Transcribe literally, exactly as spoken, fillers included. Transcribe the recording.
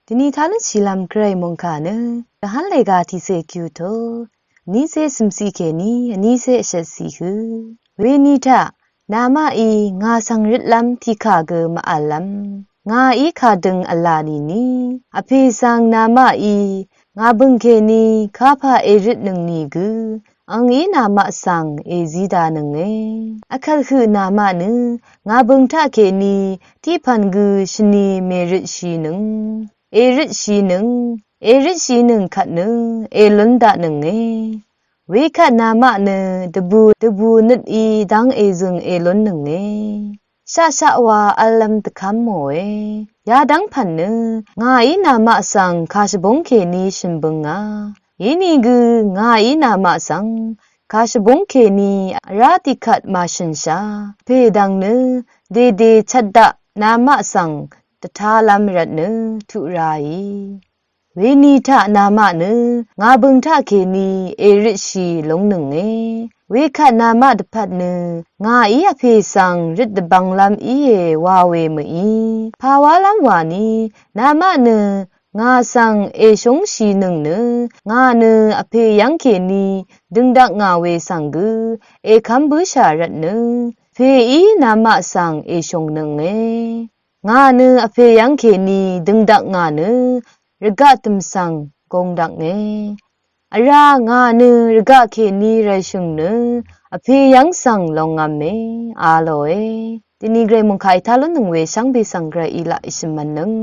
Dvni talǿn shìlv́m Gvray mòngkà nø, rvhán lèga tiqcè kyuto, vnícé cø̀mciq kèní vnícé vshvtciq hø. Weni taq, namaqí ngà svng røtlv́m tiqkà gø mvv̀llv́m, ngàí kadøng v̄la nìni, vpè svng namaqí ngà bø̀ng kèní kapà èrøtnøng nìgø, àngí namaq svng èzí dānønge. Vkvt høq namaq nø, ngà bø̀ng taqkèní tiqpv̀n gø shvni mèrøtshìnøng, èrøtshìnøng, èrøtshìnøng kvt nø, èlún daqnønge. Wekvt namaq nø, dvbù, dvbù nøtí dv́ng èzø̀ng èlúnnønge. Shaqshaq wa v̄llv́m dvkv́m mòe. Yadv́ng pv̀n nø, ngàí namaq svng kàshvbúng kèní shø̀nbønga. Inìgø ngàí namaq svng, kàshvbúng kèní vrá tiqkvt màshø̀nshà. Pè dv̀ng nø, dèdè chvt daq namaq svng, dvtalv́m rvt nø, tuq rāì. Weni taq namaq nø, ngà bø̀ng taqkèní èrøtshì lúngnønge. Wekvt namaq dvpvt nø, ngàí vpè svng røt dvbvnglv́m íe wa we mø̀í. Pàwálv́m wàní, namaq nø, ngà svng èshúngshìnøng nø, ngà nø vpè yv́ng kèní, døngdak ngà we svng gø, èkv́m bǿshà rvt nø, vpèí namaq svng èshúngnønge. Ngà nø vpè yv́ng kèní døngdak ngà nø, rvgaq tø̀m svng gōngdaknge. Vrá ngà nø rvgaq kèní rvshø̀ng nø, vpè yv́ng svng lòngv̄me, a lòe. Dvni Gvray mòngkà ètá lúnnøng we shvngbe svng Gvrayí laq èshø̀mv̄nnøng.